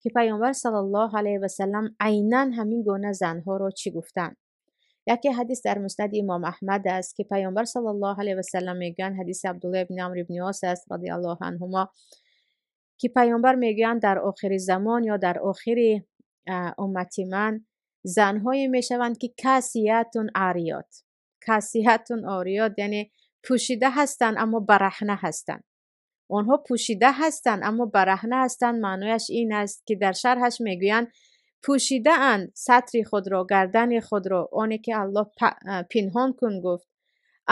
Ки Паёмбар саллаллоҳу алайҳи васаллам айнан ҳамин гуна занҳоро чӣ гуфтанд. Яке ҳадис дар Муснади Имом Аҳмад аст, ки Паёмбар саллаллоҳу алайҳи васаллам мегӯянд, ҳадиси Абдуллоҳ ибни Амр ибни Ос аст радиаллоҳу анҳумо, ки Паёмбар мегӯянд, дар охири замон ё дар охири уммати ман занҳое мешаванд, ки касиятун ариёт. Касиятун ориёт, яъне пӯшида ҳастанд, аммо бараҳна ҳастанд. Онҳо пӯшида ҳастанд, аммо бараҳна ҳастанд. Маънояш ин аст, ки дар шарҳаш мегӯянд, пӯшидаанд сатри худро, гардани худро, оне ки Аллоҳ пинҳон кун гуфт,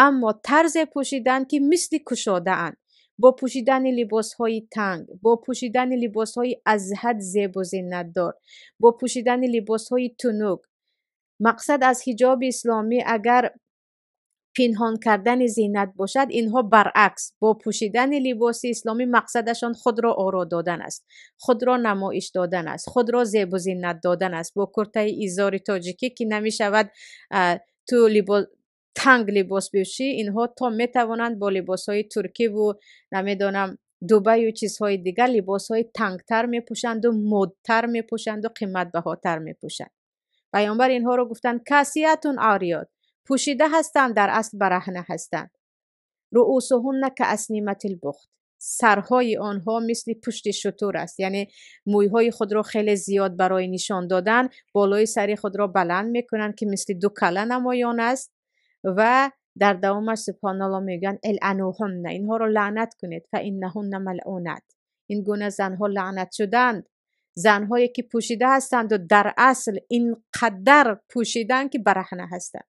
аммо тарзе пӯшидаанд, ки мисли кушодаанд. Бо пӯшидани либосҳои танг, бо пӯшидани либосҳои аз ҳад зебу зинатдор, бо пӯшидани либосҳои тунук. Мақсад аз ҳиҷоби исломӣ агар пинҳон кардани зинат бошад, инҳо баръакс бо пӯшидани либоси исломӣ мақсадашон худро оро додан аст, худро намоиш додан аст, худро зебу зинат додан аст. Бо куртаи изори тоҷикӣ, ки намешавад, ту танг либос бипӯшӣ, инҳо то метавонанд бо либосҳои туркиву намедонам Дубаю чизҳои дигар либосҳои тангтар мепӯшанду модтар мепӯшанду қиматбаҳотар мепӯшанд. Паёмбар инҳоро гуфтанд касиятун ориёт, пӯшида ҳастанд, дар асл бараҳна ҳастанд. Руусуҳунна каасниматил бухт, сарҳои онҳо мисли пушти шутур аст, яъне мӯйҳои худро хеле зиёд барои нишон додан болои сари худро баланд мекунанд, ки мисли ду кала намоён аст. Ва дар давомаш субҳоналлоҳ мегӯянд элануҳунна, инҳоро лаънат кунед, фа иннаҳунна малъунат, ин гуна занҳо лаънат шуданд. Занҳое ки пӯшида ҳастанд ва дар асл ин қадар пӯшидаанд, ки бараҳна ҳастанд.